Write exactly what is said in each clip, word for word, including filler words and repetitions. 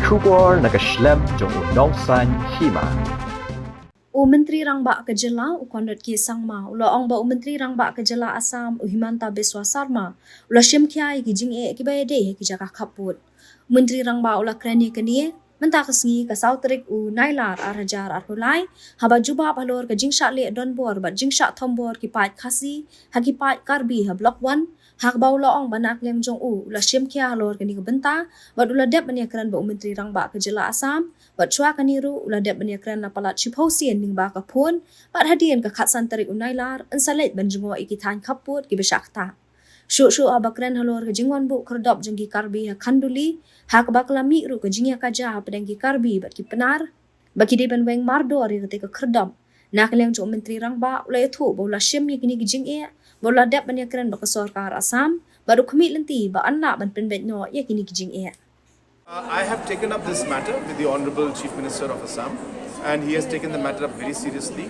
Khubor na ka shlem jong u Nongsaiñ Hima. U Myntri Rangbah ka Jylla, u Conrad K Sangma, u la ong ba u Myntri Rangbah ka Jylla Assam, u Himanta Biswa Sarma, u la shim khia ïa ki jingeh kiba ïadei ha ki jaka khappud. U Myntri Rangbah u la kren ïa kane mynta ka sngi, ka saw tarik u Nailar ar hajar arphew lai, haba jubab halor ka jingshah leh donbor bad jingshah thombor ki paid Khasi ha ki paid Karbi ha Block One, ha kaba u la ong ba na ka liang jong u, u la shim khia halor kane ka bynta bad u la dep ban ïakren bad u Myntri Rangbah ka Jylla Assam, bad shuwa kane ruh u la dep ban ïakren la palat shiphew sien lyngba ka phone, bad hadien ka khatsan tarik u Nailar yn sa leit ban jngoh ïa ki thaiñ khappud kiba shah ktah. Shuh shuh haba kren halor ka jingwan buh khyrdop jong ki Karbi ha Khanduli, ha kaba ka la mih ruh ka jingïakajia hapdeng ki Karbi bad ki Pnar ba ki dei ban weng mardor ïa katei ka khyrdop. Na ka liang jong u Myntri Rangbah u la ïathuh ba u la shim ïa kine ki jingeh bad u la dep ban ïakren bad ka sorkar Assam bad u khmih lynti ba yn lah ban pynbeit noh ïa kine ki jingeh. Uh, I have taken up this matter with the Honorable Chief Minister of Assam, and he has taken the matter up very seriously.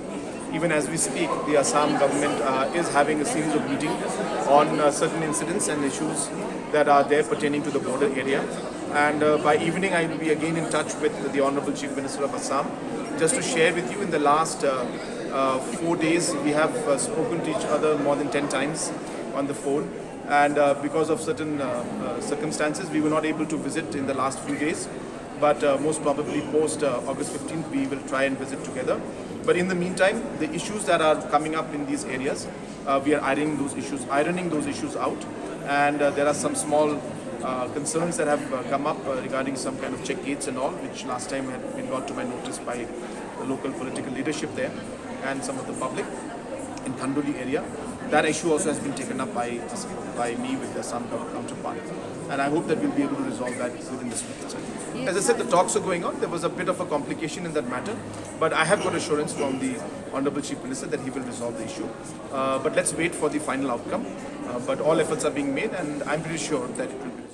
Even as we speak, the Assam government uh, is having a series of meetings on uh, certain incidents and issues that are there pertaining to the border area. And uh, by evening, I will be again in touch with the Honorable Chief Minister of Assam just to share with you in the last uh, uh, four days, we have uh, spoken to each other more than ten times on the phone. And uh, because of certain uh, uh, circumstances, we were not able to visit in the last few days. But uh, most probably post uh, August fifteenth, we will try and visit together. But in the meantime, the issues that are coming up in these areas, uh, we are ironing those issues, ironing those issues out. And uh, there are some small uh, concerns that have uh, come up uh, regarding some kind of check gates and all, which last time had been brought to my notice by the local political leadership there and some of the public in Khanduli area. That issue also has been taken up by, by me with the Assam counterpart. And I hope that we'll be able to resolve that within this week itself. As I said, the talks are going on. There was a bit of a complication in that matter, but I have got assurance from the Honorable Chief Minister that he will resolve the issue. Uh, but let's wait for the final outcome. Uh, but all efforts are being made, and I'm pretty sure that it will be.